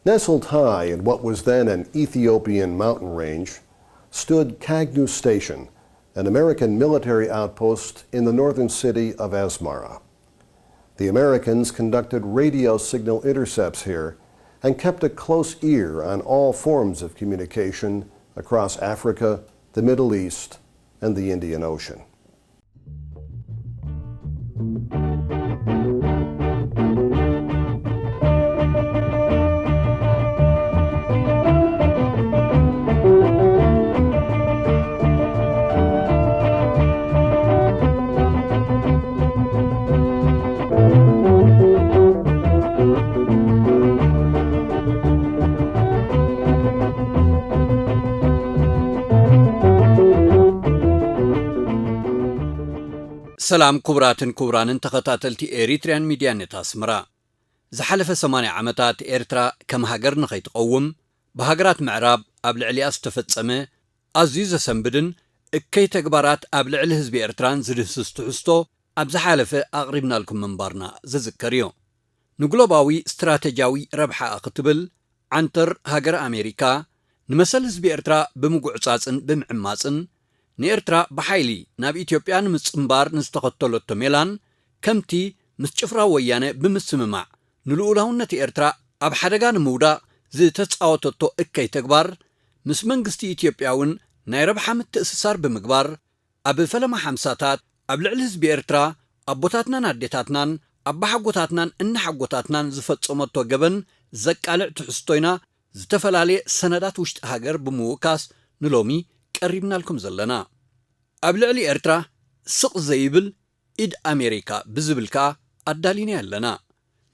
Nestled high in what was then an Ethiopian mountain range stood Kagnu Station, an American military outpost in the northern city of Asmara. The Americans conducted radio signal intercepts here and kept a close ear on all forms of communication across Africa, the Middle East, and the Indian Ocean. ሰላም ክቡራትን ክቡራንን ተኸታተልቲ ኤሪትሪያን ሚድያ ኔት ኣስመራ። ዝሓለፈ ሰማንያ ዓመታት ኤርትራ ከም ሃገር ንኸይትቐውም ብሃገራት ምዕራብ ኣብ ልዕሊኣ ዝተፈጸመ ኣዝዩ ዘሰንብድን እከይ ተግባራት ኣብ ልዕሊ ህዝቢ ኤርትራን ዝድህስስ ትሕዝቶ ኣብ ዝሓለፈ ኣቕሪብናልኩም ምንባርና ዝዝከር እዩ። ንግሎባዊ ስትራተጂያዊ ረብሓኣ ክትብል ዓንተር ሃገረ ኣሜሪካ ንመሰል ህዝቢ ኤርትራ ብምጉዕጻጽን ብምዕማጽን ንኤርትራ ብሓይሊ ናብ ኢትዮጵያ ንምጽንባር ንዝተኸተለቶ ሜላን ከምቲ ምስ ጭፍራ ወያነ ብምስምማዕ ንልኡላውነት ኤርትራ ኣብ ሓደጋ ንምውዳቕ ዝተጻወተቶ እከይ ተግባር ምስ መንግስቲ ኢትዮጵያ እውን ናይ ረብሓ ምትእስሳር ብምግባር ኣብ ፈለማ ሓምሳታት ኣብ ልዕሊ ህዝቢ ኤርትራ ኣቦታትናን ኣዴታትናን ኣባሓጎታትናን እናሓጎታትናን ዝፈጸመቶ ገበን ዘቃልዕ ትሕዝቶ ኢና ዝተፈላለየ ሰነዳት ውሽጢ ሃገር ብምውካስ ንሎሚ ቀሪብናልኩም ዘለና። ኣብ ልዕሊ ኤርትራ ስቕ ዘይብል ኢድ ኣሜሪካ ብዝብል ከኣ ኣዳሊና ኣለና።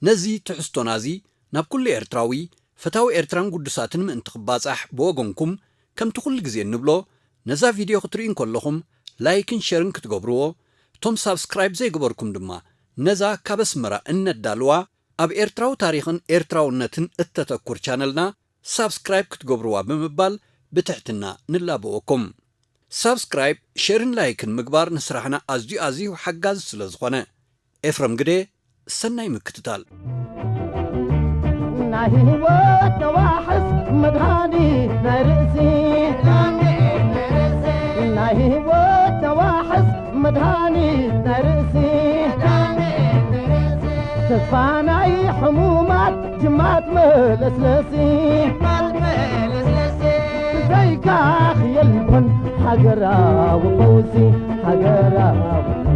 ነዚ ትሕዝቶና እዚ ናብ ኩሉ ኤርትራዊ ፈታዊ ኤርትራን ግዱሳትን ምእንቲ ክባጻሕ ብወገንኩም ከምቲ ኩሉ ግዜ እንብሎ ነዛ ቪድዮ ክትርእዩ እንከለኹም ላይክን ሸርን ክትገብርዎ እቶም ሳብስክራይብ ዘይገበርኩም ድማ ነዛ ካብ ኣስመራ እነዳልዋ ኣብ ኤርትራዊ ታሪኽን ኤርትራውነትን እተተኩር ቻነልና ሳብስክራይብ ክትገብርዋ ብምባል ብትሕትና ንላበወኩም። ሳብስክራይብ፣ ሸርን ላይክን ምግባር ንስራሕና ኣዝዩ ኣዝዩ ሓጋዚ ስለ ዝኾነ። ኤፍረም ግደ፣ ሰናይ ምክትታል። ናይ ህይወት ተዋሕስ መድሃኒ ናይ ርእሲ ናይ ህይወት ተዋሕስ መድሃኒ ናይ ርእሲ ተስፋ ናይ ሕሙማት ጅማት መለስለሲ ብዘይካኽ የልቦን ሃገራዊ ፈውሲ ሃገራዊ ፈውሲ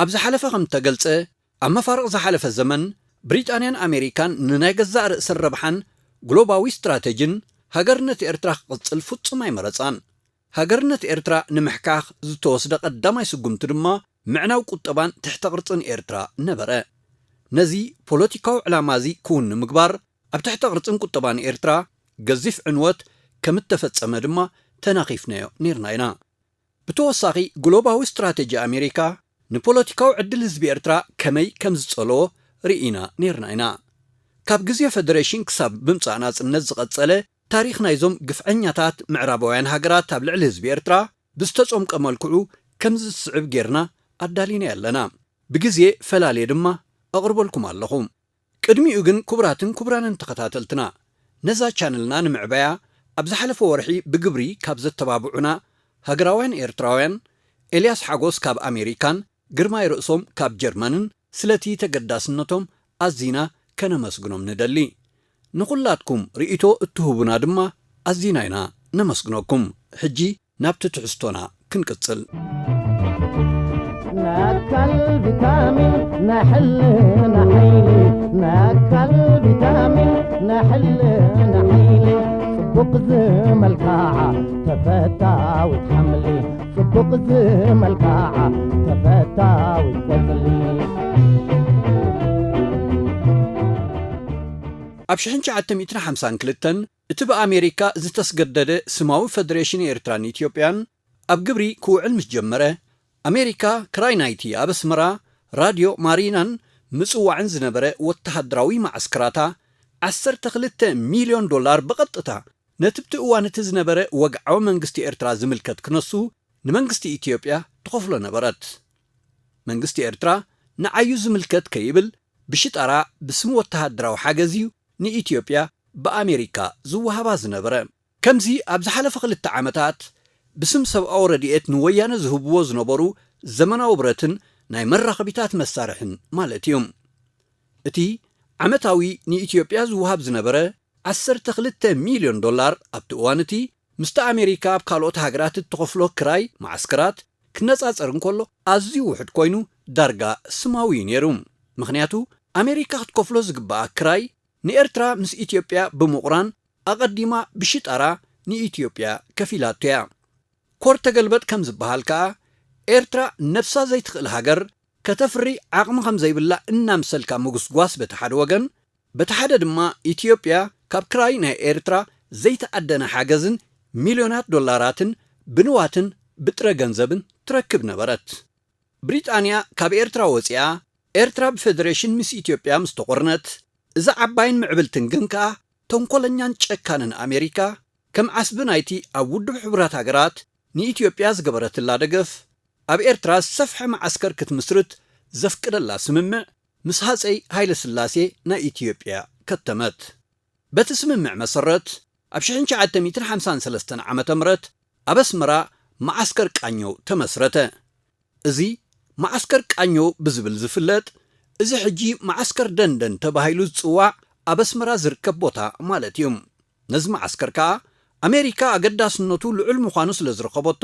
ኣብ ዝሓለፈ ከም እተገልጸ ኣብ መፋርቕ ዝሓለፈ ዘመን ብሪጣንያን ኣሜሪካን ንናይ ገዛእ ርእሰን ረብሓን ግሎባዊ ስትራተጂን ሃገርነት ኤርትራ ክቕጽል ፍጹም ኣይመረጻን። ሃገርነት ኤርትራ ንምሕካኽ ዝተወስደ ቀዳማይ ስጉምቲ ድማ ምዕናው ቁጠባን ትሕተ ቅርጽን ኤርትራ ነበረ። ነዚ ፖለቲካዊ ዕላማ እዚ ክውን ንምግባር ኣብ ትሕተ ቅርጽን ቁጠባን ኤርትራ ገዚፍ ዕንወት ከም እተፈጸመ ድማ ተናኺፍናዮ ኔርና ኢና። ብተወሳኺ ግሎባዊ ስትራተጂ ኣሜሪካ ንፖለቲካዊ ዕድል ህዝቢ ኤርትራ ከመይ ከም ዝጸለዎ ርኢና ኔርና ኢና። ካብ ግዜ ፈደሬሽን ክሳብ ብምጻእ ናጽነት ዝቐጸለ ታሪኽ ናይዞም ግፍዐኛታት ምዕራባውያን ሃገራት ኣብ ልዕሊ ህዝቢ ኤርትራ ብዝተጸምቀ መልክዑ ከምዚ ዝስዕብ ጌርና ኣዳሊናዮ ኣለና። ብግዜ ፈላልየ ድማ ኣቕርበልኩም ኣለኹ። ቅድሚኡ ግን ክቡራትን ክቡራንን ተኸታተልትና፣ ነዛ ቻነልና ንምዕባያ ኣብ ዝሓለፈ ወርሒ ብግብሪ ካብ ዘተባብዑና ሃገራውያን ኤርትራውያን ኤልያስ ሓጎስ ካብ ኣሜሪካን ግርማይ ርእሶም ካብ ጀርመንን ስለቲ ተገዳስነቶም ኣዚና ከነመስግኖም ንደሊ። ንኹላትኩም ርእይቶ እትህቡና ድማ ኣዚና ኢና ነመስግነኩም። ሕጂ ናብቲ ትሕዝቶና ክንቅጽል። ናይ ኣካል ቪታሚን ናይ ሕልና ሓይሊ ናይ ኣካል ቪታሚን ናይ ሕልና ሓይሊ ጽቡቕ ዝመልክዓ ተፈታዊት ሓምሊ ጽቡቕ ዝመልክዓ ተፈታዊት ቆጽሊ። ኣብ ሽሕን ትሽዓተ ሚእትን ሓምሳን ክልተን እቲ ብኣሜሪካ ዝተስገደደ ስማዊ ፈደሬሽን ኤርትራን ኢትዮጵያን ኣብ ግብሪ ክውዕል ምስ ጀመረ ኣሜሪካ ክራይ ናይቲ ኣብ ኣስመራ ራድዮ ማሪናን ምጽዋዕን ዝነበረ ወተሃደራዊ መዓስከራታ ዓሰርተ ክልተ ሚልዮን ዶላር ብቐጥታ ነቲ ብቲ እዋን እቲ ዝነበረ ወግዓዊ መንግስቲ ኤርትራ ዝምልከት ክነሱ ንመንግስቲ ኢትዮጵያ ትኸፍሎ ነበረት። መንግስቲ ኤርትራ ንዓዩ ዝምልከት ከይብል ብሽጣራ ብስም ወተሃደራዊ ሓገዝ እዩ ንኢትዮጵያ ብኣሜሪካ ዝወሃባ ዝነበረ። ከምዚ ኣብ ዝሓለፈ ክልተ ዓመታት ብስም ሰብኣዊ ረድኤት ንወያነ ዝህብዎ ዝነበሩ ዘመናዊ ብረትን ናይ መራኸቢታት መሳርሕን ማለት እዩ። እቲ ዓመታዊ ንኢትዮጵያ ዝወሃብ ዝነበረ ዓሰርተ ክልተ ሚልዮን ዶላር ኣብቲ እዋን እቲ ምስቲ ኣሜሪካ ኣብ ካልኦት ሃገራት እትኸፍሎ ክራይ መዓስከራት ክነጻጸር እንከሎ ኣዝዩ ውሑድ ኮይኑ ዳርጋ ስማዊ እዩ ነይሩ። ምኽንያቱ ኣሜሪካ ክትከፍሎ ዝግባኣ ክራይ ንኤርትራ ምስ ኢትዮጵያ ብምቑራን ኣቐዲማ ብሽጣራ ንኢትዮጵያ ከፊላቶ እያ። ኮር ተገልበጥ ከም ዝበሃል ከኣ ኤርትራ ነብሳ ዘይትኽእል ሃገር ከተፍሪ ዓቕሚ ከም ዘይብላ እናምሰልካ ምጉስጓስ በቲ ሓደ ወገን፣ በቲ ሓደ ድማ ኢትዮጵያ ካብ ክራይ ናይ ኤርትራ ዘይተኣደነ ሓገዝን ሚልዮናት ዶላራትን ብንዋትን ብጥረ ገንዘብን ትረክብ ነበረት። ብሪጣንያ ካብ ኤርትራ ወጺኣ ኤርትራ ብፌደሬሽን ምስ ኢትዮጵያ ምስ ተቖርነት፣ እዛ ዓባይን ምዕብልትን ግን ከኣ ተንኮለኛን ጨካንን ኣሜሪካ ከም ዓስቢ ናይቲ ኣብ ውድብ ሕቡራት ሃገራት ንኢትዮጵያ ዝገበረትላ ደገፍ ኣብ ኤርትራ ዝሰፍሐ መዓስከር ክትምስርት ዘፍቅደላ ስምምዕ ምስ ሃጸይ ሃይለ ስላሴ ናይ ኢትዮጵያ ከተመት። በቲ ስምምዕ መሰረት ኣብ ሽሕን ትሽዓተ ሚእትን ሓምሳን ሰለስተን ዓመተ ምህረት ኣብ ኣስመራ መዓስከር ቃኘው ተመስረተ። እዚ መዓስከር ቃኘው ብዝብል ዝፍለጥ፣ እዚ ሕጂ መዓስከር ደንደን ተባሂሉ ዝጽዋዕ ኣብ ኣስመራ ዝርከብ ቦታ ማለት እዩ። ነዚ መዓስከር ከኣ ኣሜሪካ ኣገዳስነቱ ልዑል ምዃኑ ስለ ዝረኸበቶ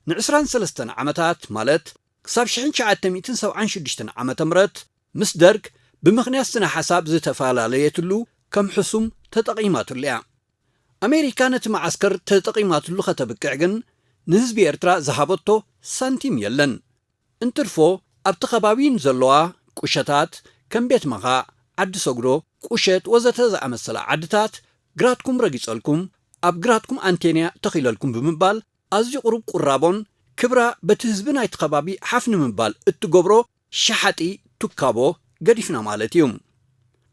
ንዕስራን ሰለስተን ዓመታት ማለት ክሳብ ሽሕን ትሽዓተ ሚእትን ሰብዓን ሽዱሽተን ዓመተ ምህረት ምስ ደርግ ብምኽንያት ስነ ሓሳብ ዝተፈላለየትሉ ከም ሕሱም ተጠቒማትሉ እያ። ኣሜሪካ ነቲ መዓስከር ተጠቒማትሉ ከተብቅዕ ግን ንህዝቢ ኤርትራ ዝሃበቶ ሳንቲም የለን። እንትርፎ ኣብቲ ከባቢ ንዘለዋ ቁሸታት ከም ቤት መኻእ፣ ዓዲ ሰጉዶ፣ ቁሸት ወዘተ ዝኣመሰላ ዓድታት ግራትኩም ረጊጸልኩም፣ ኣብ ግራትኩም ኣንቴንያ ተኺለልኩም ብምባል ኣዝዩ ቁሩብ ቁራቦን ክብራ በቲ ህዝቢ ናይቲ ከባቢ ሓፍ ንምባል እትገብሮ ሸሓጢ ቱካቦ ገዲፍና ማለት እዩ።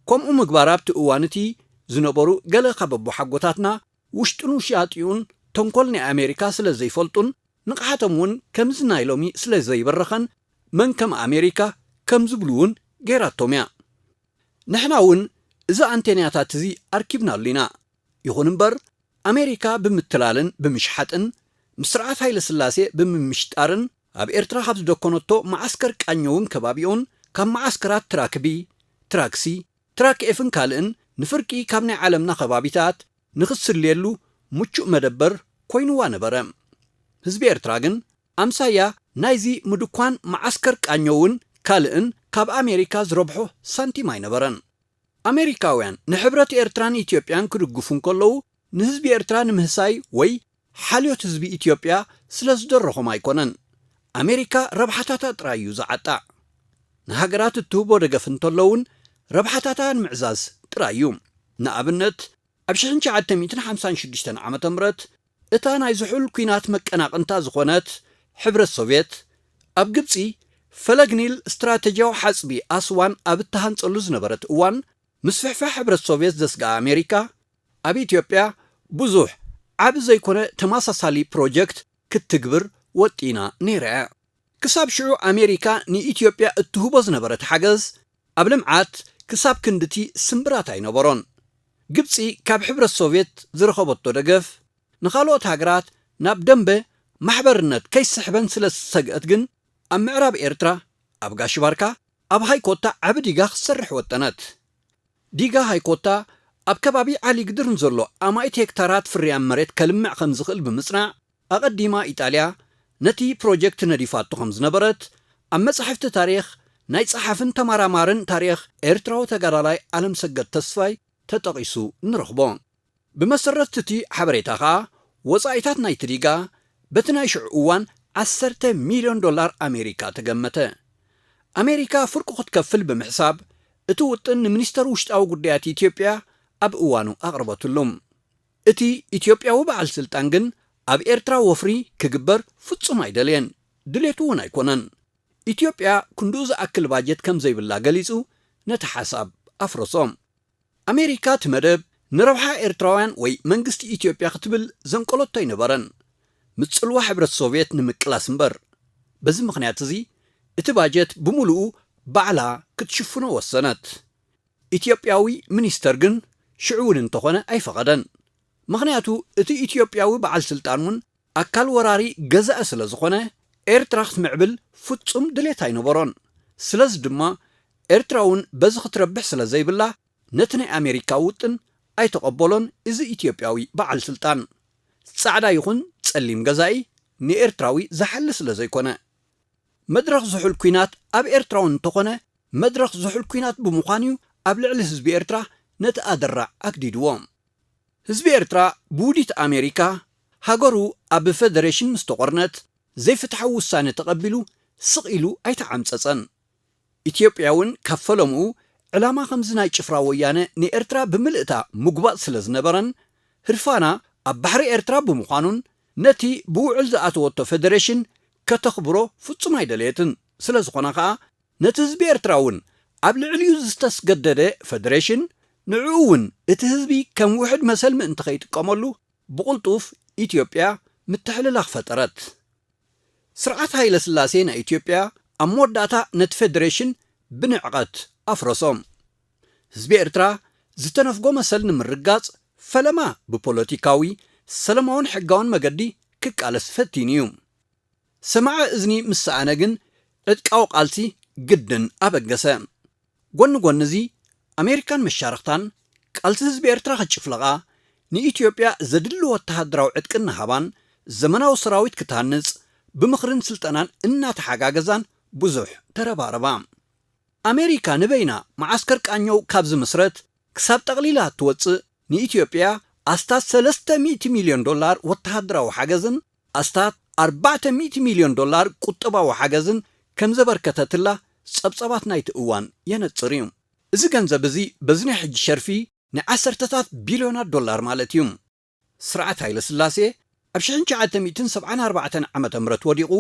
ከምኡ ምግባር ኣብቲ እዋን እቲ ዝነበሩ ገለ ካብ ኣቦሓጎታትና ውሽጡን ውሻጢኡን ተንኮል ናይ ኣሜሪካ ስለ ዘይፈልጡን ንቕሓቶም እውን ከምዚ ናይ ሎሚ ስለ ዘይበረኸን መን ከም ኣሜሪካ ከም ዝብሉ እውን ገይራቶም እያ። ንሕና እውን እዚ ኣንቴንያታት እዚ ኣርኪብናሉ ኢና። ይኹን እምበር ኣሜሪካ ብምትላልን ብምሽሓጥን ምስ ስርዓት ሃይለ ስላሴ ብምምሽጣርን ኣብ ኤርትራ ካብ ዝደኮነቶ መዓስከር ቃኘውን ከባቢኡን ካብ መዓስከራት ትራክቢ፣ ትራክሲ፣ ትራክ ኤፍን ካልእን ንፍርቂ ካብ ናይ ዓለምና ከባቢታት ንኽትስልየሉ ምቹእ መደበር ኮይንዋ ነበረ። ህዝቢ ኤርትራ ግን ኣምሳያ ናይዚ ምድኳን መዓስከር ቃኘውን ካልእን ካብ ኣሜሪካ ዝረብሖ ሳንቲም ኣይነበረን። ኣሜሪካውያን ንሕብረት ኤርትራን ኢትዮጵያን ክድግፉ እንከለዉ ንህዝቢ ኤርትራ ንምህሳይ ወይ ሓልዮት ህዝቢ ኢትዮጵያ ስለ ዝደረኾም ኣይኮነን። ኣሜሪካ ረብሓታታ ጥራይ እዩ ዝዓጣ። ንሃገራት እትህቦ ደገፍ እንተሎ እውን ረብሓታታ ንምዕዛዝ ጥራይ እዩ። ንኣብነት ኣብ ሽሕን ትሽዓተ ሚእትን ሓምሳን ሽዱሽተን ዓመተ ምህረት እታ ናይ ዝሑል ኲናት መቀናቕንታ ዝኾነት ሕብረት ሶቭየት ኣብ ግብጺ ፈለግ ኒል ስትራተጂያዊ ሓጽቢ ኣስዋን ኣብ እተሃንጸሉ ዝነበረት እዋን ምስፍሕፋሕ ሕብረት ሶቭየት ዘስግኣ ኣሜሪካ ኣብ ኢትዮጵያ ብዙሕ ዓቢ ዘይኮነ ተመሳሳሊ ፕሮጀክት ክትትግብር ወጢና ነይራ እያ። ክሳብ ሽዑ ኣሜሪካ ንኢትዮጵያ እትህቦ ዝነበረት ሓገዝ ኣብ ልምዓት ክሳብ ክንድቲ ስምብራት ኣይነበሮን። ግብጺ ካብ ሕብረት ሶቭየት ዝረኸበቶ ደገፍ ንኻልኦት ሃገራት ናብ ደንበ ማሕበርነት ከይስሕበን ስለ ዝሰግአት ግን ኣብ ምዕራብ ኤርትራ ኣብ ጋሽ ባርካ ኣብ ሃይኮታ ዓቢ ዲጋ ክትሰርሕ ወጠነት። ዲጋ ሃይኮታ ኣብ ከባቢ ዓሊግድር ንዘሎ ኣማኢት ሄክታራት ፍርያም መሬት ከልምዕ ከም ዝኽእል ብምጽናዕ ኣቐዲማ ኢጣልያ ነቲ ፕሮጀክት ነዲፋቶ ከም ዝነበረት ኣብ መጻሕፍቲ ታሪኽ ናይ ጸሓፍን ተመራማርን ታሪኽ ኤርትራዊ ተጋዳላይ ኣለምሰገድ ተስፋይ ተጠቒሱ ንረኽቦ። ብመሰረት እቲ ሓበሬታ ኸኣ ወጻኢታት ናይቲ ዲጋ በቲ ናይ ሽዑ እዋን ዓሰርተ ሚልዮን ዶላር ኣሜሪካ ተገመተ። ኣሜሪካ ፍርቁ ክትከፍል ብምሕሳብ እቲ ውጥን ንሚኒስተር ውሽጣዊ ጉዳያት ኢትዮጵያ ኣብ እዋኑ ኣቕርበትሉ። እቲ ኢትዮጵያዊ በዓል ስልጣን ግን ኣብ ኤርትራ ወፍሪ ክግበር ፍጹም ኣይደልየን፣ ድሌቱ እውን ኣይኮነን። ኢትዮጵያ ክንድኡ ዝኣክል ባጀት ከም ዘይብላ ገሊጹ ነቲ ሓሳብ ኣፍረሶ። ኣሜሪካ እቲ መደብ ንረብሓ ኤርትራውያን ወይ መንግስቲ ኢትዮጵያ ክትብል ዘንቀለቶ ኣይነበረን፣ ምጽልዋ ሕብረት ሶቭየት ንምቅላስ እምበር። በዚ ምኽንያት እዚ እቲ ባጀት ብምሉኡ ባዕላ ክትሽፍኖ ወሰነት። ኢትዮጵያዊ ሚኒስተር ግን ሽዑ እውን እንተኾነ ኣይፈቐደን። ምኽንያቱ እቲ ኢትዮጵያዊ በዓል ስልጣን እውን ኣካል ወራሪ ገዛኢ ስለ ዝኾነ ኤርትራ ክትምዕብል ፍጹም ድሌት ኣይነበሮን። ስለዚ ድማ ኤርትራ እውን በዚ ክትረብሕ ስለ ዘይብላ ነቲ ናይ ኣሜሪካ ውጥን ኣይተቐበሎን። እዚ ኢትዮጵያዊ በዓል ስልጣን ጻዕዳ ይኹን ጸሊም ገዛኢ ንኤርትራዊ ዝሓሊ ስለ ዘይኮነ። መድረኽ ዝሑል ኲናት ኣብ ኤርትራ እውን እንተኾነ መድረኽ ዝሑል ኲናት ብምዃኑ እዩ ኣብ ልዕሊ ህዝቢ ኤርትራ ነቲ ኣደራዕ ኣግዲድዎ። ህዝቢ ኤርትራ ብውዲት ኣሜሪካ ሃገሩ ኣብ ፈደሬሽን ምስ ተቖርነት ዘይፍትሓዊ ውሳነ ተቐቢሉ ስቕ ኢሉ ኣይተዓምጸጸን። ኢትዮጵያ እውን ካብ ፈለምኡ ዕላማ ከምዚ ናይ ጭፍራ ወያነ ንኤርትራ ብምልእታ ምጉባጥ ስለ ዝነበረን ህርፋና ኣብ ባሕሪ ኤርትራ ብምዃኑን ነቲ ብውዕል ዝኣተወቶ ፈደሬሽን ከተኽብሮ ፍጹም ኣይደለየትን። ስለ ዝኾነ ኸኣ ነቲ ህዝቢ ኤርትራ እውን ኣብ ልዕሊኡ ዝተስገደደ ፈደሬሽን ንዕኡ እውን እቲ ህዝቢ ከም ውሕድ መሰል ምእንቲ ከይጥቀመሉ ብቕልጡፍ ኢትዮጵያ ምትሕልላኽ ፈጠረት። ስርዓት ሃይለ ስላሴ ናይ ኢትዮጵያ ኣብ መወዳእታ ነቲ ፈደሬሽን ብንዕቐት ኣፍረሶ። ህዝቢ ኤርትራ ዝተነፍጎ መሰል ንምርጋጽ ፈለማ ብፖለቲካዊ፣ ሰላማውን ሕጋውን መገዲ ክቃለስ ፈቲኑ እዩ። ሰማዒ እዝኒ ምስ ሰኣነ ግን ዕጥቃዊ ቃልሲ ግድን ኣበገሰ። ጎኒ ጎኒ እዚ ኣሜሪካን መሻርኽታን ቃልሲ ህዝቢ ኤርትራ ክጭፍለቓ ንኢትዮጵያ ዘድሊ ወተሃደራዊ ዕጥቅን ናሃባን ዘመናዊ ሰራዊት ክትሃንጽ ብምኽርን ስልጠናን እናተሓጋገዛን ብዙሕ ተረባረባ። ኣሜሪካ ንበይና መዓስከር ቃኘው ካብ ዝምስረት ክሳብ ጠቕሊላ እትወጽእ ንኢትዮጵያ ኣስታት ሰለስተ ሚእቲ ሚልዮን ዶላር ወተሃደራዊ ሓገዝን ኣስታት ኣርባዕተ ሚእቲ ሚልዮን ዶላር ቁጠባዊ ሓገዝን ከም ዘበርከተትላ ጸብጻባት ናይቲ እዋን የነጽር እዩ። እዚ ገንዘብ እዚ በዚ ናይ ሕጂ ሸርፊ ናይ ዓሰርተታት ቢልዮናት ዶላር ማለት እዩ። ስርዓት ሃይለ ስላሴ ኣብ ሽሕን ትሽዓተ ሚእትን ሰብዓን ኣርባዕተን ዓመተ ምህረት ወዲቑ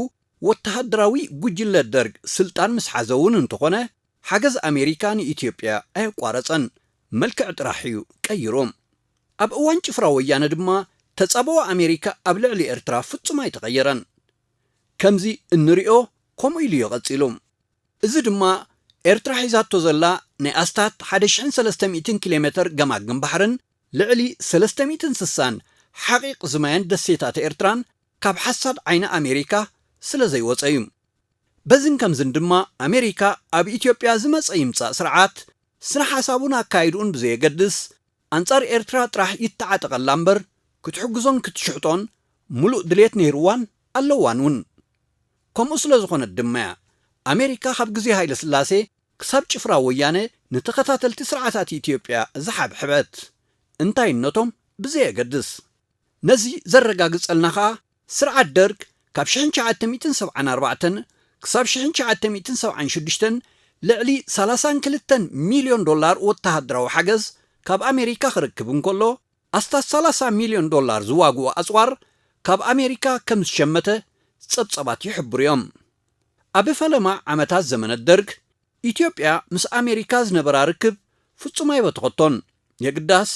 ወተሃደራዊ ጉጅለ ደርግ ስልጣን ምስ ሓዘ እውን እንተኾነ ሓገዝ ኣሜሪካ ንኢትዮጵያ ኣየቋረጸን፣ መልክዕ ጥራሕ እዩ ቀይሩ። ኣብ እዋን ጭፍራ ወያነ ድማ ተጻብኦ ኣሜሪካ ኣብ ልዕሊ ኤርትራ ፍጹም ኣይተቐየረን። ከምዚ እንሪኦ ከምኡ ኢሉ እዩ ቀጺሉ። እዚ ድማ ኤርትራ ሒዛቶ ዘላ ናይ ኣስታት ሓደ ሽሕን ሰለስተ ሚእትን ኪሎ ሜተር ገማግም ባሕርን ልዕሊ ሰለስተ ሚእትን ስሳን ሓቒቕ ዝማየን ደሴታት ኤርትራን ካብ ሓሳድ ዓይኒ ኣሜሪካ ስለ ዘይወጸ እዩ። በዝን ከምዝን ድማ ኣሜሪካ ኣብ ኢትዮጵያ ዝመጸ ይምጻእ ስርዓት ስነ ሓሳቡን ኣካይድኡን ብዘየገድስ ኣንጻር ኤርትራ ጥራሕ ይተዓጠቐላ እምበር ክትሕግዞን ክትሽሕጦን ምሉእ ድሌት ነይርዋን ኣለዋን እውን። ከምኡ ስለ ዝኾነት ድማ እያ ኣሜሪካ ካብ ግዜ ሃይለ ስላሴ ክሳብ ጭፍራ ወያነ ንተኸታተልቲ ስርዓታት ኢትዮጵያ ዝሓብሐበት እንታይነቶም ብዘየገድስ። ነዚ ዘረጋግጸልና ኸኣ ስርዓት ደርግ ካብ ሽሕን ትሽዓተ ሚእትን ሰብዓን ኣርባዕተን ክሳብ ሽሕን ትሽዓተ ሚእትን ሰብዓን ሽዱሽተን ልዕሊ ሰላሳን ክልተን ሚልዮን ዶላር ወተሃደራዊ ሓገዝ ካብ ኣሜሪካ ክርክብ እንከሎ ኣስታት ሰላሳ ሚልዮን ዶላር ዝዋግኡ ኣጽዋር ካብ ኣሜሪካ ከም ዝሸመተ ጸብጸባት ይሕብሩ እዮም። ኣብ ፈለማ ዓመታት ዘመነ ደርግ ኢትዮጵያ ምስ ኣሜሪካ ዝነበራ ርክብ ፍጹም ኣይበተኸቶን። የግዳስ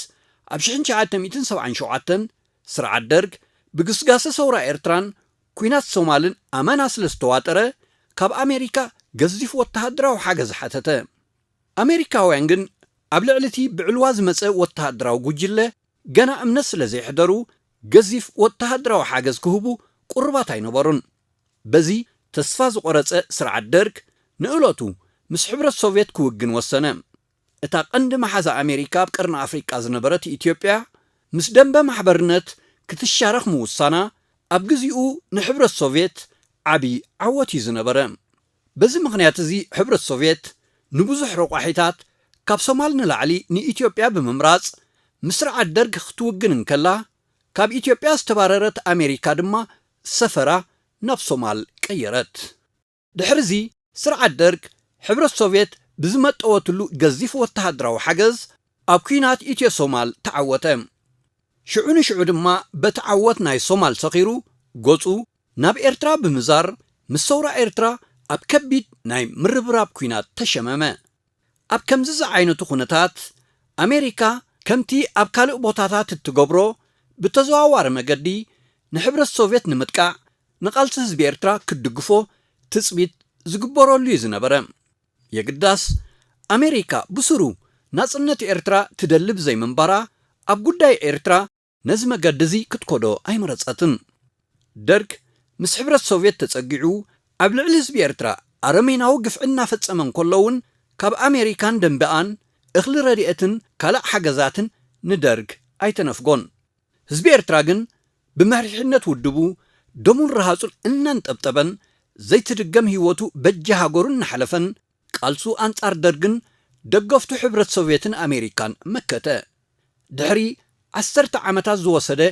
ኣብ ሽሕን ትሽዓተ ሚእትን ሰብዓን ሸውዓተን ስርዓት ደርግ ብግስጋሰ ሰውራ ኤርትራን ኲናት ሶማልን ኣመና ስለ ዝተዋጠረ ካብ ኣሜሪካ ገዚፍ ወተሃደራዊ ሓገዝ ሓተተ። ኣሜሪካውያን ግን ኣብ ልዕሊ እቲ ብዕልዋ ዝመጸ ወተሃደራዊ ጉጅለ ገና እምነት ስለ ዘየሕደሩ ገዚፍ ወተሃደራዊ ሓገዝ ክህቡ ቁሩባት ኣይነበሩን። በዚ ተስፋ ዝቖረጸ ስርዓት ደርግ ንእለቱ ምስ ሕብረት ሶቭየት ክውግን ወሰነ። እታ ቀንዲ መሓዛ ኣሜሪካ ኣብ ቀርኒ ኣፍሪቃ ዝነበረት ኢትዮጵያ ምስ ደንበ ማሕበርነት ክትሻረኽ ምውሳና ኣብ ግዚኡ ንሕብረት ሶቭየት ዓቢ ዓወት እዩ ዝነበረ። በዚ ምኽንያት እዚ ሕብረት ሶቭየት ንብዙሕ ረቋሒታት ካብ ሶማል ንላዕሊ ንኢትዮጵያ ብምምራጽ ምስ ስርዓት ደርግ ክትውግን እንከላ ካብ ኢትዮጵያ ዝተባረረት ኣሜሪካ ድማ ሰፈራ ናብ ሶማል ቀየረት። ድሕሪ እዚ ስርዓት ደርግ ሕብረት ሶቭየት ብዝመጠወትሉ ገዚፍ ወተሃደራዊ ሓገዝ ኣብ ኲናት ኢትዮ ሶማል ተዓወተ። ሽዑ ንሽዑ ድማ በቲ ዓወት ናይ ሶማል ሰኺሩ ገጹ ናብ ኤርትራ ብምዛር ምስ ሰውራ ኤርትራ ኣብ ከቢድ ናይ ምርብራብ ኲናት ተሸመመ። ኣብ ከምዚ ዝዓይነቱ ኩነታት ኣሜሪካ ከምቲ ኣብ ካልእ ቦታታት እትገብሮ ብተዘዋዋሪ መገዲ ንሕብረት ሶቭየት ንምጥቃዕ ንቓልሲ ህዝቢ ኤርትራ ክትድግፎ ትጽቢት ዝግበረሉ እዩ ዝነበረ። የግዳስ ኣሜሪካ ብስሩ ናጽነት ኤርትራ ትደሊ ብዘይምንባራ ኣብ ጉዳይ ኤርትራ ነዚ መገዲ እዚ ክትከዶ ኣይመረጸትን። ደርግ ምስ ሕብረት ሶቭየት ተጸጊዑ ኣብ ልዕሊ ህዝቢ ኤርትራ ኣረሜናዊ ግፍዒ እናፈጸመ እንከሎ እውን ካብ ኣሜሪካን ደንበኣን እኽሊ ረድኤትን ካልእ ሓገዛትን ንደርግ ኣይተነፍጎን። ህዝቢ ኤርትራ ግን ብመሪሕነት ውድቡ ደሙን ረሃጹን እናንጠብጠበን ዘይትድገም ህይወቱ በጃ ሃገሩ እናሓለፈን ቃልሱ ኣንጻር ደርግን ደገፍቱ ሕብረት ሶቭየትን ኣሜሪካን መከተ። ድሕሪ ዓሰርተ ዓመታት ዝወሰደ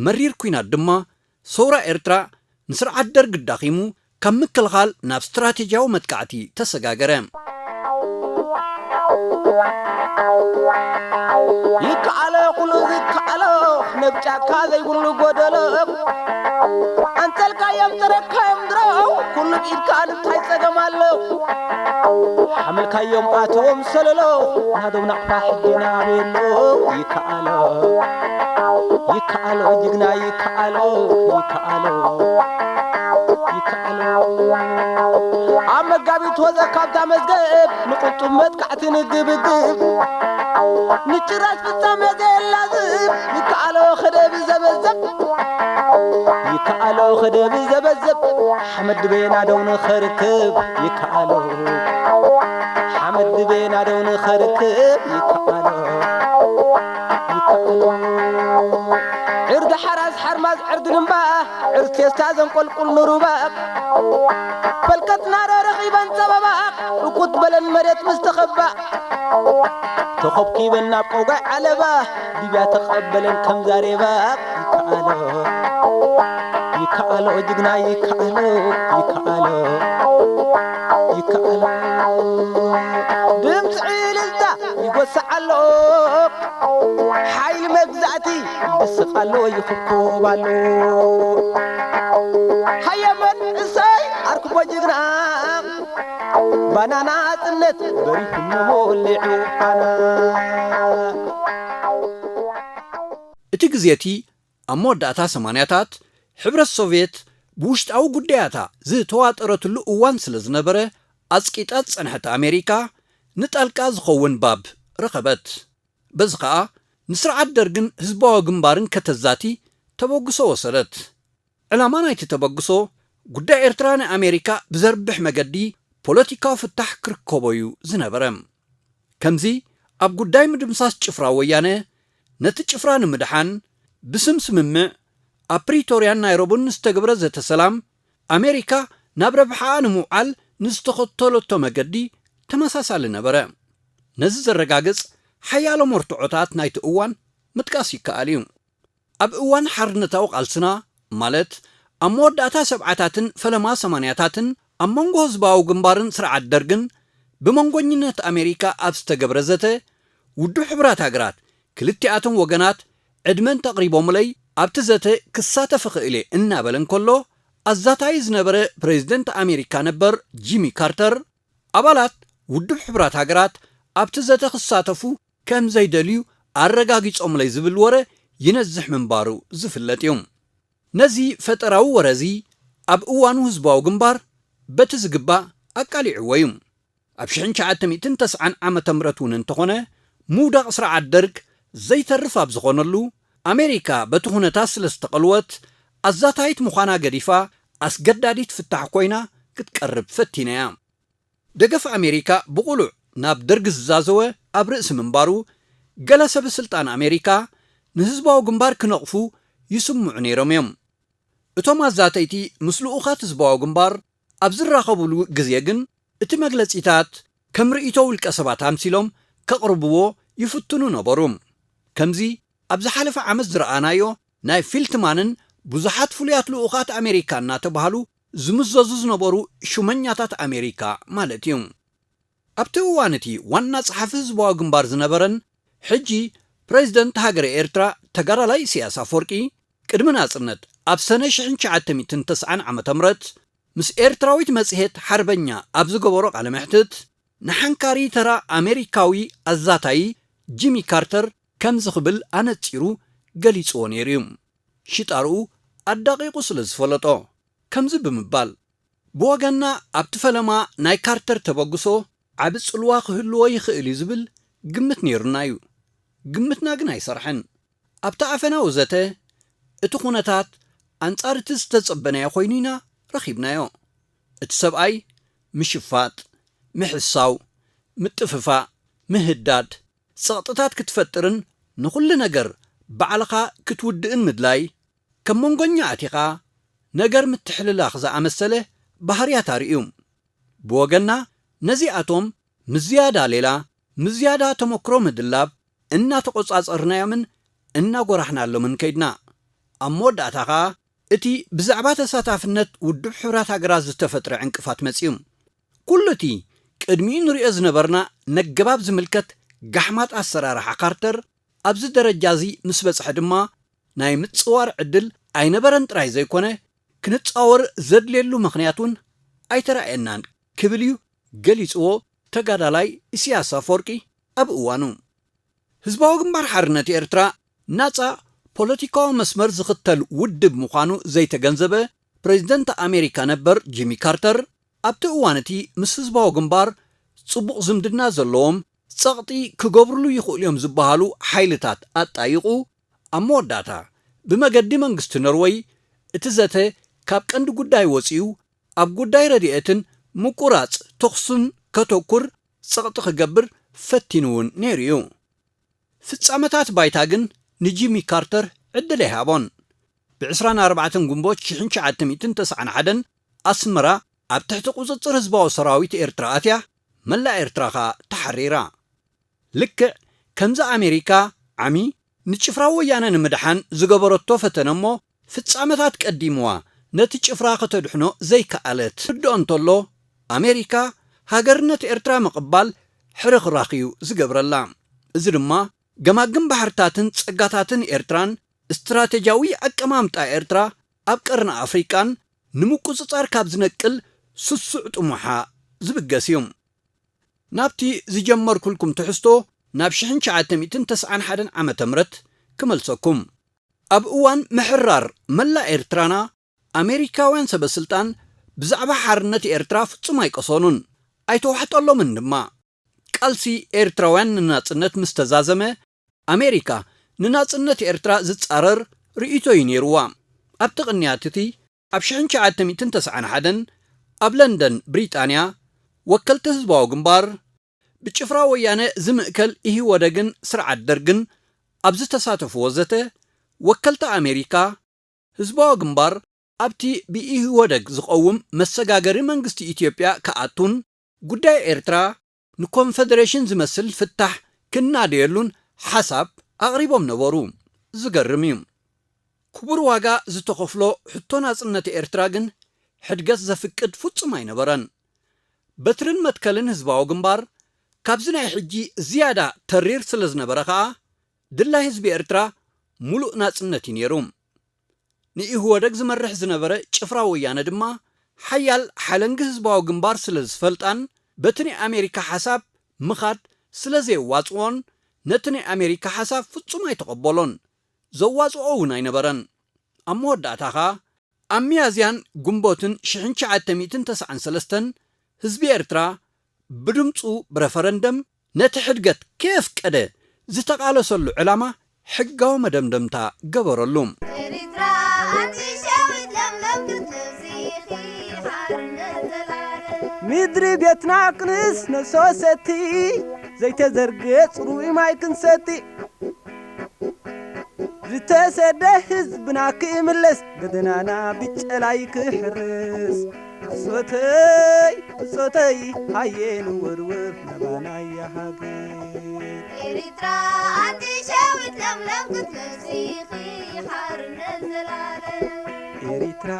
መሪር ኲናት ድማ ሰውራ ኤርትራ ንስርዓት ደርግ ዳኺሙ ካብ ምክልኻል ናብ ስትራቴጂያዊ መጥቃዕቲ ተሰጋገረ። ይከኣሎ ኩሉ ዝከኣሎ ነብ ጫካ ዘይብሉ ጎደሎ ኣንጸልካዮም ጥረካዮም ድሮ ኩሉ ኢድካ እንታይ ጸገም ኣሎ ሓመልካዮም ኣትዎም ሰለሎ ናዶም ናቕፋ ሕድና ቤሎ ይከኣሎ ይከኣሎ ጅግና ይከኣሎ ይከኣሎ ይከኣሎ ኣብ መጋቢት ወዘ ካብታ መዝገብ ንቁጡብ መጥቃዕቲ ንግብግብ ንጭራሽ ፍጻመ ዘየላዝብ ይከኣሎ ከደብ ዘበዘብ ይከኣሎ ከደብ ዘበዘብ ሓመድ ድቤና ደው ንኸርክብ ይከኣሎ ሓመድ ድቤና ደው ንኸርክብ ይከኣሎ ይከኣሎ ዕርዲ ሓራስ ሓርማዝ ዕርዲ ልምባ ዕርድ ፌስታ ዘንቆልቁል ንሩባ ፈልከትና ረረኺበን ጸበባ እኩት በለን መሬት ምስ ተኸባ ተኾብኪበን ናብ ቀውጋይ ዓለባ ሊብያ ተቐበለን ከም ዛሬባ ይከኣሎ ይከኣሎ ጅግና ይከኣሎ ይከኣሎ ይከኣሎ ድምፂ ዕልልታ ይጎስዕ ኣሎ ሓይሊ መግዛእቲ ይድስቕ ኣሎ ይኽኮብ ኣሎ ሃየ መንእሰይ ኣርክቦ ጅግና ባና ናጽነት በሪሁ እነሆ ወሊዑ ፋና እቲ ግዜ እቲ ኣብ መወዳእታ ሰማንያታት ሕብረት ሶቭየት ብውሽጣዊ ጉዳያታ ዝተዋጠረትሉ እዋን ስለ ዝነበረ ኣጽቂጣ ዝጸንሐት ኣሜሪካ ንጣልቃ ዝኸውን ባብ ረኸበት። በዚ ኸኣ ንስርዓት ደርግን ህዝባዊ ግንባርን ከተዛቲ ተበግሶ ወሰደት። ዕላማ ናይቲ ተበግሶ ጉዳይ ኤርትራ ንኣሜሪካ ብዘርብሕ መገዲ ፖለቲካዊ ፍታሕ ክርከቦ እዩ ዝነበረ። ከምዚ ኣብ ጉዳይ ምድምሳስ ጭፍራ ወያነ ነቲ ጭፍራ ንምድሓን ብስም ስምምዕ ኣብ ፕሪቶርያን ናይሮብን ዝተገብረ ዘተ ሰላም ኣሜሪካ ናብ ረብሓኣ ንምውዓል ንዝተኸተለቶ መገዲ ተመሳሳሊ ነበረ። ነዚ ዘረጋግጽ ሓያሎ መርትዖታት ናይቲ እዋን ምጥቃስ ይከኣል እዩ። ኣብ እዋን ሓርነታዊ ቃልስና ማለት ኣብ መወዳእታ ሰብዓታትን ፈለማ ሰማንያታትን ኣብ መንጎ ህዝባዊ ግንባርን ስርዓት ደርግን ብመንጎኝነት ኣሜሪካ ኣብ ዝተገብረ ዘተ ውድብ ሕቡራት ሃገራት ክልቲኣቶም ወገናት ዕድመ እንተቕሪቦምለይ ኣብቲ ዘተ ክሳተፍ እኽእል እየ እናበለ እንከሎ ኣዛታዪ ዝነበረ ፕሬዚደንት ኣሜሪካ ነበር ጂሚ ካርተር ኣባላት ውድብ ሕቡራት ሃገራት ኣብቲ ዘተ ክሳተፉ ከም ዘይደልዩ ኣረጋጊጾምለይ ዝብል ወረ ይነዝሕ ምንባሩ ዝፍለጥ እዩ። ነዚ ፈጠራዊ ወረ እዚ ኣብ እዋኑ ህዝባዊ ግንባር በቲ ዝግባእ ኣቃሊዕዎ እዩ። ኣብ ሽሕን ትሽዓተ ሚእትን ተስዓን ዓመተ ምህረት እውን እንተኾነ ምውዳቕ ስርዓት ደርግ ዘይተርፍ ኣብ ዝኾነሉ ኣሜሪካ በቲ ኩነታት ስለ ዝተቐልወት ኣዛታይት ምዃና ገዲፋ ኣስገዳዲት ፍታሕ ኮይና ክትቀርብ ፈቲና እያ። ደገፍ ኣሜሪካ ብቕሉዕ ናብ ደርጊ ዝዛዘወ ኣብ ርእሲ ምንባሩ ገለ ሰበ ስልጣን ኣሜሪካ ንህዝባዊ ግንባር ክነቕፉ ይስምዑ ነይሮም እዮም። እቶም ኣዛተይቲ ምስ ልኡኻት ህዝባዊ ግንባር ኣብ ዝራኸቡሉ ግዜ ግን እቲ መግለጺታት ከም ርእይቶ ውልቀ ሰባት ኣምሲሎም ከቕርብዎ ይፍትኑ ነበሩ። ከምዚ ኣብ ዝሓለፈ ዓመት ዝረኣናዮ ናይ ፊልትማንን ብዙሓት ፍሉያት ልኡኻት ኣሜሪካ እናተባህሉ ዝምዘዙ ዝነበሩ ሹመኛታት ኣሜሪካ ማለት እዩ። ኣብቲ እዋን እቲ ዋና ጸሓፊ ህዝባዊ ግንባር ዝነበረን ሕጂ ፕሬዚደንት ሃገረ ኤርትራ ተጋዳላይ ኢሳያስ ኣፈወርቂ ቅድሚ ናጽነት ኣብ ሰነ ሽሕን ትሽዓተ ሚእትን ተስዓን ዓመተ ምህረት ምስ ኤርትራዊት መጽሔት ሓርበኛ ኣብ ዝገበሮ ቃለ መሕትት ንሓንካሪ ተራ ኣሜሪካዊ ኣዛታዪ ጂሚ ካርተር ከምዚ ክብል ኣነጺሩ ገሊጽዎ ነይሩ እዩ። ሽጣርኡ ኣዳቒቑ ስለ ዝፈለጦ፣ ከምዚ ብምባል፣ ብወገንና ኣብቲ ፈለማ ናይ ካርተር ተበግሶ ዓቢ ጽልዋ ክህልዎ ይኽእል እዩ ዝብል ግምት ነይሩና እዩ። ግምትና ግን ኣይሰርሐን። ኣብቲ ኣፈናዊ ዘተ፣ እቲ ኩነታት ኣንጻር እቲ ዝተጸበናዮ ኮይኑ ኢና ረኺብናዮ። እቲ ሰብኣይ ምሽፋጥ፣ ምሕሳው፣ ምጥፍፋእ፣ ምህዳድ፣ ጸቕጥታት ክትፈጥርን ንኹሉ ነገር ባዕልኻ ክትውድእን ምድላይ፣ ከም መንጎኛ ኣቲኻ ነገር ምትሕልላኽ ዝኣመሰለ ባህርያት ኣርእዩ። ብወገንና ነዚኣቶም ምስ ዝያዳ ሌላ፣ ምስ ዝያዳ ተመክሮ ምድላብ እናተቖጻጸርናዮምን እናጎራሕናሎምን ከይድና። ኣብ መወዳእታ ኸኣ እቲ ብዛዕባ ተሳታፍነት ውድብ ሕቡራት ሃገራት ዝተፈጥረ ዕንቅፋት መጺኡ። ኩሉ እቲ ቅድሚኡ ንርእዮ ዝነበርና ነገባብ ዝምልከት ጋሕማጥ ኣሰራርሓ ካርተር ኣብዚ ደረጃ እዚ ምስ በጽሐ ድማ ናይ ምጽዋር ዕድል ኣይነበረን ጥራይ ዘይኮነ፣ ክንጻወር ዘድልየሉ ምኽንያት እውን ኣይተራእየናን ክብል እዩ ገሊጽዎ ተጋዳላይ ኢሳያስ ኣፈወርቂ ኣብ እዋኑ። ህዝባዊ ግንባር ሓርነት ኤርትራ ናጻ ፖለቲካዊ መስመር ዝኽተል ውድብ ምዃኑ ዘይተገንዘበ ፕሬዚደንት ኣሜሪካ ነበር ጂሚ ካርተር፣ ኣብቲ እዋን እቲ ምስ ህዝባዊ ግንባር ጽቡቕ ዝምድና ዘለዎም፣ ጸቕጢ ክገብርሉ ይኽእሉ እዮም ዝበሃሉ ሓይልታት ኣጣይቑ፣ ኣብ መወዳእታ ብመገዲ መንግስቲ ኖርወይ እቲ ዘተ ካብ ቀንዲ ጉዳይ ወጺኡ ኣብ ጉዳይ ረድኤትን ምቁራጽ ተኹስን ከተኩር ጸቕጢ ክገብር ፈቲኑ እውን ነይሩ እዩ። ፍጻመታት ባይታ ግን ንጂሚ ካርተር ዕድል ኣይሃቦን። ብ ዕስራን ኣርባዕተን ግንቦት ሽሕን ትሽዓተ ሚእትን ተስዓን ሓደን ኣስመራ ኣብ ትሕቲ ቁጽጽር ህዝባዊ ሰራዊት ኤርትራ ኣትያ፣ መላእ ኤርትራ ከኣ ተሓሪራ። ልክዕ ከምዚ ኣሜሪካ ዓሚ ንጭፍራ ወያነ ንምድሓን ዝገበረቶ ፈተነ እሞ ፍጻመታት ቀዲምዋ ነቲ ጭፍራ ከተድሕኖ ዘይከኣለት ክርድኦ እንተሎ፣ ኣሜሪካ ሃገርነት ኤርትራ ምቕባል ሕርኽራኽ እዩ ዝገብረላ። እዚ ድማ ገማግም ባሕርታትን ጸጋታትን ኤርትራን ስትራቴጂያዊ ኣቀማምጣ ኤርትራ ኣብ ቀርኒ ኣፍሪቃን ንምቁጽጻር ካብ ዝነቅል ስሱዕ ጥሙሓ ዝብገስ እዩ። ናብቲ ዝጀመርኩልኩም ትሕዝቶ ናብ ሽሕን ትሽዓተ ሚእትን ተስዓን ሓደን ዓመተ ምህረት ክመልሰኩም። ኣብ እዋን ምሕራር መላእ ኤርትራና ኣሜሪካውያን ሰበ ስልጣን ብዛዕባ ሓርነት ኤርትራ ፍጹም ኣይቀሰኑን፣ ኣይተዋሕጠሎምን ድማ። ቃልሲ ኤርትራውያን ንናጽነት ምስ ተዛዘመ፣ ኣሜሪካ ንናጽነት ኤርትራ ዝጻረር ርእይቶ እዩ ነይርዋ። ኣብቲ ቅንያት እቲ ኣብ ሽሕን ትሽዓተ ሚእትን ተስዓን ሓደን ኣብ ለንደን ብሪጣንያ ወከልቲ ህዝባዊ ግንባር ብጭፍራ ወያነ ዝምእከል ኢህወደግን ስርዓት ደርግን ኣብ ዝተሳተፍዎ ዘተ፣ ወከልቲ ኣሜሪካ ህዝባዊ ግንባር ኣብቲ ብኢህወደግ ዝቐውም መሰጋገሪ መንግስቲ ኢትዮጵያ ክኣቱን ጉዳይ ኤርትራ ንኮንፈደሬሽን ዝመስል ፍታሕ ክናደየሉን ሓሳብ ኣቕሪቦም ነበሩ። ዝገርም እዩ። ክቡር ዋጋ ዝተኸፍሎ ሕቶ ናጽነት ኤርትራ ግን ሕድገት ዘፍቅድ ፍጹም ኣይነበረን። በትርን መትከልን ህዝባዊ ግንባር ካብዚ ናይ ሕጂ ዝያዳ ተሪር ስለ ዝነበረ ከኣ፣ ድላይ ህዝቢ ኤርትራ ምሉእ ናጽነት እዩ ነይሩ። ንኢህወደግ ዝመርሕ ዝነበረ ጭፍራ ወያነ ድማ ሓያል ሓለንጊ ህዝባዊ ግንባር ስለ ዝፈልጣን በቲ ናይ ኣሜሪካ ሓሳብ ምኻድ ስለ ዘየዋጽኦን ነቲ ናይ ኣሜሪካ ሓሳብ ፍጹም ኣይተቐበሎን። ዘዋጽኦ እውን ኣይነበረን። ኣብ መወዳእታ ኸኣ ኣብ ሚያዝያን ግንቦትን ሽሕን ትሽዓተ ሚእትን ተስዓን ሰለስተን ህዝቢ ኤርትራ ብድምጹ ብረፈረንደም ነቲ ሕድገት ከየፍቀደ ዝተቓለሰሉ ዕላማ ሕጋዊ መደምደምታ ገበረሉ። ኤሪትራ ኣንቲ ሸዊት ለምለም ክትነብሲ ኢኺ ሓርነት ዘላለም። ምድሪ ቤትና ክንስ ነሶ ሰቲ ዘይተዘርገ ጽሩይ ማይ ክንሰቲ ዝተሰደ ህዝብና ክምለስ ገደናና ብጨላይ ክሕርስ ብጾተይ ብጾተይ ሃየ ንወርወር ናባናያ ሃገር። ኤሪትራ ኣንቲ ሸዊት ለምለም ክትለብሲ ኢኺ ሓርነት ዘላለም። ኤሪትራ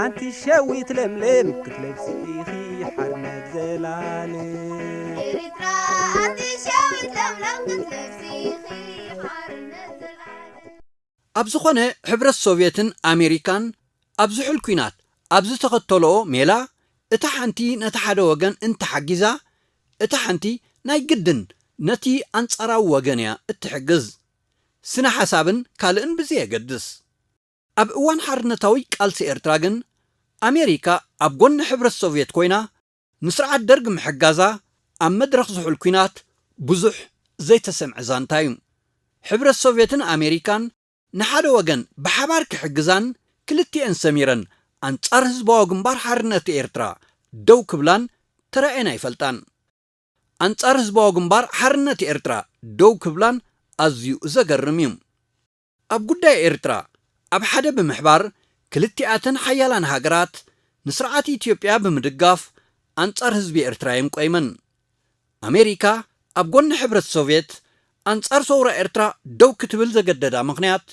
ኣንቲ ሸዊት ለምለም ክትለብሲ ኢኺ ሓርነት ዘላለም። ኤሪትራ ኣንቲ ሸዊት ለምለም ክትለብሲ ኢኺ ሓርነት ዘላለም። ኣብ ዝኾነ ሕብረት ሶቭየትን ኣሜሪካን ኣብ ዝሑል ኲናት ኣብ ዝተኸተልኦ ሜላ፣ እታ ሓንቲ ነታ ሓደ ወገን እንተሓጊዛ፣ እታ ሓንቲ ናይ ግድን ነቲ ኣንጻራዊ ወገን እያ እትሕግዝ። ስነ ሓሳብን ካልእን ብዘየገድስ። ኣብ እዋን ሓርነታዊ ቃልሲ ኤርትራ ግን ኣሜሪካ ኣብ ጎኒ ሕብረት ሶቭየት ኮይና ንስርዓት ደርግ ምሕጋዛ ኣብ መድረኽ ዝሑል ኲናት ብዙሕ ዘይተሰምዐ ዛንታ እዩ። ሕብረት ሶቭየትን ኣሜሪካን ንሓደ ወገን ብሓባር ክሕግዛን ክልቲኤን ሰሚረን ኣንጻር ህዝባዊ ግንባር ሓርነት ኤርትራ ደው ክብላን ተራእየን ኣይፈልጣን። ኣንጻር ህዝባዊ ግንባር ሓርነት ኤርትራ ደው ክብላን ኣዝዩ ዘገርም እዩ። ኣብ ጉዳይ ኤርትራ ኣብ ሓደ ብምሕባር ክልቲኣተን ሓያላን ሃገራት ንስርዓት ኢትዮጵያ ብምድጋፍ ኣንጻር ህዝቢ ኤርትራ እየን ቆይመን። ኣሜሪካ ኣብ ጎኒ ሕብረት ሶቭየት ኣንጻር ሰውራ ኤርትራ ደው ክትብል ዘገደዳ ምኽንያት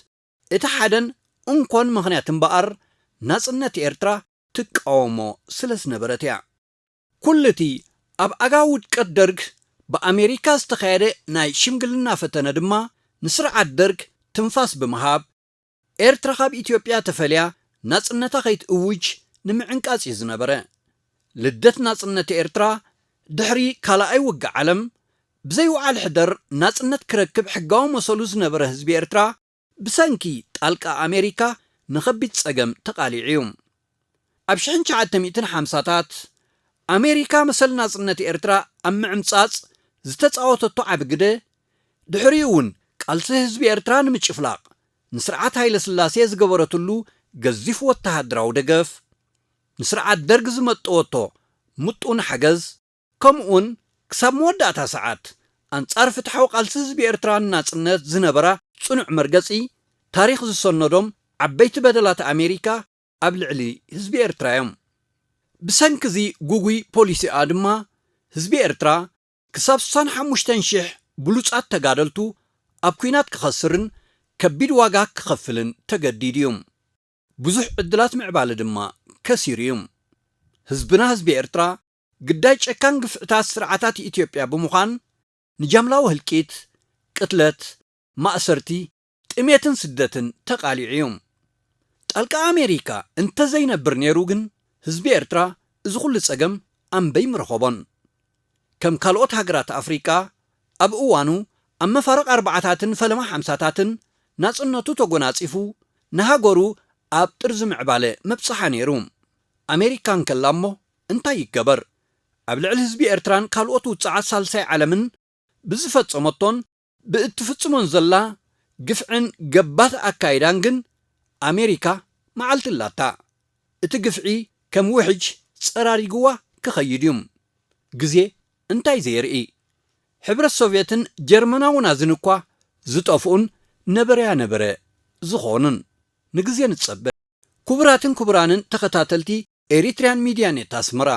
እቲ ሓደን እንኮን ምኽንያት እምበኣር ናጽነት ኤርትራ ትቃወሞ ስለ ዝነበረት እያ። ኩሉ እቲ ኣብ ኣጋ ውድቀት ደርግ ብኣሜሪካ ዝተኻየደ ናይ ሽምግልና ፈተነ ድማ ንስርዓት ደርግ ትንፋስ ብምሃብ ኤርትራ ካብ ኢትዮጵያ ተፈልያ ናጽነታ ከይትእውጅ ንምዕንቃጽ እዩ ዝነበረ። ልደት ናጽነት ኤርትራ ድሕሪ ካልኣይ ውግእ ዓለም ብዘይ ውዓል ሕደር ናጽነት ክረክብ ሕጋዊ መሰሉ ዝነበረ ህዝቢ ኤርትራ ብሰንኪ ጣልቃ ኣሜሪካ ንኸቢድ ጸገም ተቓሊዑ እዩ። ኣብ ሽሕን ትሽዓተ ሚእትን ሓምሳታት ኣሜሪካ መሰል ናጽነት ኤርትራ ኣብ ምዕምጻጽ ዝተጻወተቶ ዓቢ ግደ፣ ድሕሪኡ እውን ቃልሲ ህዝቢ ኤርትራ ንምጭፍላቕ ንስርዓት ሃይለ ስላሴ ዝገበረትሉ ገዚፍ ወተሃደራዊ ደገፍ፣ ንስርዓት ደርግ ዝመጠወቶ ምጡን ሓገዝ፣ ከምኡውን ክሳብ መወዳእታ ሰዓት ኣንጻር ፍትሓዊ ቃልሲ ህዝቢ ኤርትራ ንናጽነት ዝነበራ ጽኑዕ መርገጺ፣ ታሪኽ ዝሰነዶም ዓበይቲ በደላት ኣሜሪካ ኣብ ልዕሊ ህዝቢ ኤርትራ እዮም። ብሰንኪ እዚ ጉጉይ ፖሊሲኣ ድማ ህዝቢ ኤርትራ ክሳብ ስሳን ሓሙሽተን ሽሕ ብሉጻት ተጋደልቱ ኣብ ኲናት ክኸስርን ከቢድ ዋጋ ክኸፍልን ተገዲዱ እዩ። ብዙሕ ዕድላት ምዕባለ ድማ ከሲሩ እዩ። ህዝብና ህዝቢ ኤርትራ ግዳይ ጨካን ግፍዕታት ስርዓታት ኢትዮጵያ ብምዃን ንጃምላዊ ህልቂት፣ ቅትለት፣ ማእሰርቲ፣ ጥሜትን ስደትን ተቓሊዑ እዩ። ጣልቃ ኣሜሪካ እንተዘይነብር ነይሩ ግን ህዝቢ ኤርትራ እዚ ኩሉ ጸገም ኣምበይ ምረኸቦን። ከም ካልኦት ሃገራት ኣፍሪቃ ኣብ እዋኑ ኣብ መፋርቕ ኣርባዓታትን ፈለማ ሓምሳታትን ናጽነቱ ተጎናጺፉ ንሃገሩ ኣብ ጥርዚ ምዕባለ መብጽሓ ነይሩ። ኣሜሪካ እንከላ እሞ እንታይ ይገበር? ኣብ ልዕሊ ህዝቢ ኤርትራን ካልኦት ውጽዓት ሳልሳይ ዓለምን ብዝፈጸመቶን ብእትፍጽሞን ዘላ ግፍዕን ገባቲ ኣካይዳን ግን ኣሜሪካ መዓልቲ ኣላታ። እቲ ግፍዒ ከም ውሕጅ ጸራሪግዋ ክኸይድ እዩ። ግዜ እንታይ ዘየርኢ። ሕብረት ሶቭየትን ጀርመናውን ኣዝን እኳ ዝጠፍኡን ነበረያ ነበረ ዝኾኑን። ንግዜ ንጸበ። ክቡራትን ክቡራንን ተኸታተልቲ ኤሪትሪያን ሚድያ ኔት ኣስመራ፣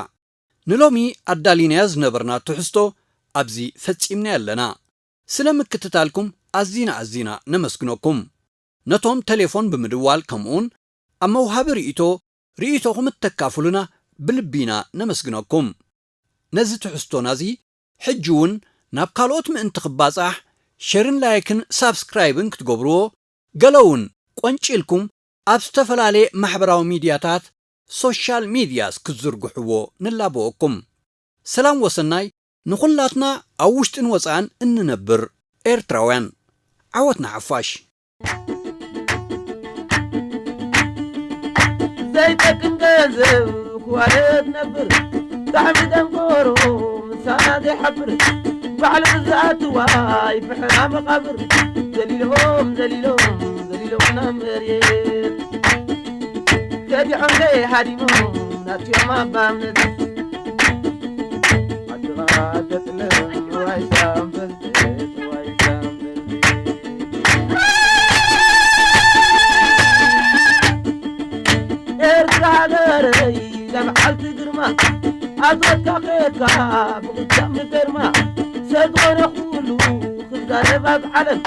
ንሎሚ ኣዳሊናዮ ዝነበርና ትሕዝቶ ኣብዚ ፈጺምናዮ ኣለና። ስለ ምክትታልኩም ኣዚና ኣዚና ነመስግነኩም። ነቶም ቴሌፎን ብምድዋል ከምኡውን ኣብ መውሃቢ ርእይቶ ርእይቶኹም እተካፍሉና ብልቢ ኢና ነመስግነኩም። ነዚ ትሕዝቶና እዚ ሕጂ እውን ናብ ካልኦት ምእንቲ ክባጻሕ ሸርን ላይክን ሳብስክራይብን ክትገብርዎ፣ ገለ እውን ቆንጪልኩም ኣብ ዝተፈላለየ ማሕበራዊ ሚድያታት ሶሻል ሚድያስ ክትዝርግሕዎ ንላበወኩም። ሰላም ወሰናይ ንኹላትና ኣብ ውሽጥን ወጻእን እንነብር ኤርትራውያን። ዓወት ንሓፋሽ። ዘይጠቅም ገንዘብ ክዋረድ ነብር ጣዕሚ ደንጎሮ ምሳና ዘይሓብር ባዕሉ ዝኣትዋ ይፍሕራ መቓብር ዘሊሎም ዘሊሎም ዘሊሎም ናብ መሬት ከዲዖም ዘይሃዲሞም ናትዮም ኣባምነት ዓድኻ ተጥለም ዋይ ሳምበል ዋይ ሳምበል ኤርትራ ሃገረይ ለብዓልቲ ግርማ ኣዞትካ ከየድካ ብቕዳም ንፌርማ ሰብ ዝኾነ ኩሉ ክዛረብ ኣብ ዓለም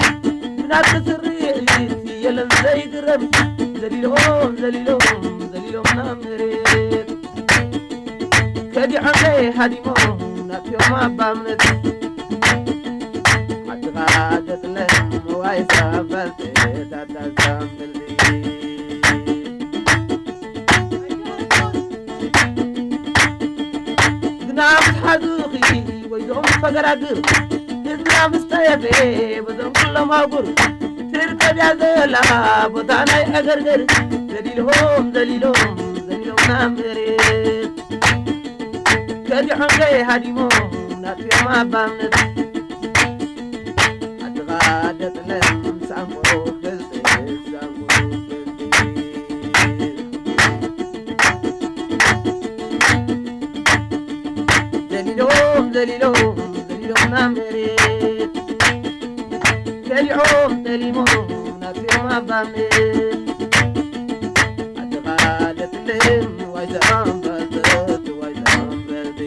ብናትካ ስርዒት የለን ዘይግረም ዘሊሎም ዘሊሎም ዘሊሎም ናብ መሬት ከዲዖም ዘይሃዲሞም ናትዮም ኣባምነት ዓድኻ ተጥለም ዋይ ሳምበል ግና ምስ ሓዙኺ ወይዞም ፈገራግር ህዝብና ምስ ጠየፈ በዞም ኩሎም ኣህጉር ትርከብ እያ ዘላ ቦታ ናይ ዕግርግር። ዘሊሎም ዘሊሎም ዘሊሎምና መሬት ከዲሖም ከይሃዲሞም ናጽዮም ኣባምነት ኣትኻ ደጥለም ሳንቆ ፈልጥ ሳንቆ ፈልጥ ዘሊሎም ዘሊሎም ዘሊሎምና መሬት ከሊዖም ጠሊሞም ናጽዮም ኣባምነት ኣትኻ ደጥለም ዋይ ዘኣንበልት ዋይ ዘኣንበልት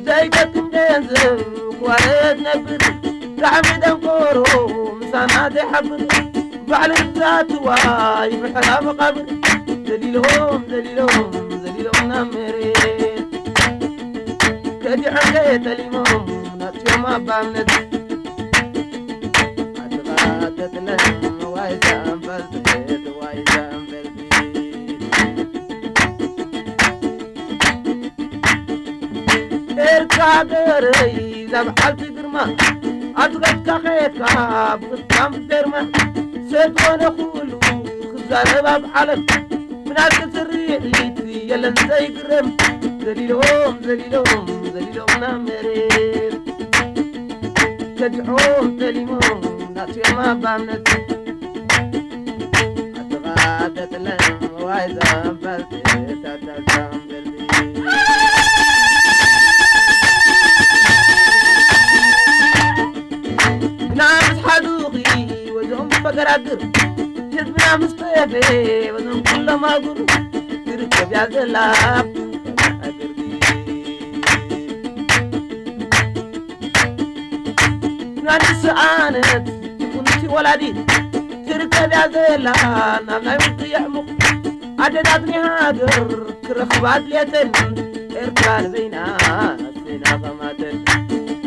ዘይጠቅም ገንዘብ ክዋረድ ነብር ጣዕሚ ደንቆሮ ምሳና ዘይሓብር ባዕሉ ዛትዋ ይምሕራ መቓብር ዘሊሎም ዘሊሎም ዘሊሎም ናብ መሬት ከዲዖም ከየጠሊሞም ናጽዮም ኣባምነት ኣትኻ ተጥለም ዋይ ዘንበልት ዋይ ዘንበልት ኤርትራ ሃገረይ እዛ በዓልቲ ግርማ ኣብ ዝኸድካ ከየድካ ብቕጥቃም ብፌርማ ሰብ ዝኾነ ኩሉ ክዛረብ ኣብ ዓለም ብናልቂ ስርዒት የለን ዘይግረም ዘሊሎም ዘሊሎም ዘሊሎም ናብ መሬት ከዲዖም ጠሊሞም ናጽዮም ኣባምነት ኣትኻ ተጥለም ዋይ ዘንበልት ተተዘንበልት ግና ምስ ሓዙኺ ወዞም በገራግር ህዝብና ምስ ጠየፈ ወዞም ኩሎም ኣጉር ትርከብ እያ ዘላ ሃገርኪ ናንስኣነት ይኹንቲ ወላዲት ትርከብ እያ ዘላ ናብ ናይ ውግእ የዕሙቕ ኣደታት ናይ ሃገር ክረኽባ ኣድልየተን ኤርትራ ንበይና ስና ኸማተን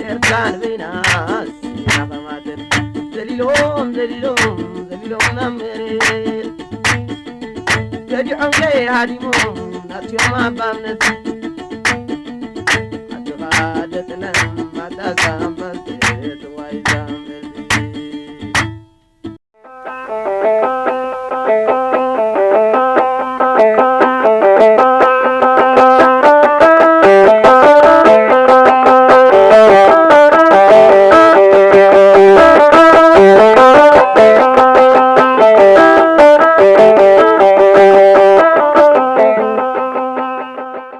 ኤርትራ ንበይና ስና ኸማተን ዘሊሎም ዘሊሎም ዘሊሎም ናብ መሬት ገዲዖም ከይሃዲሞም ናትዮም ኣባምነት ኣትኻ ደጥለም ኣዳዛም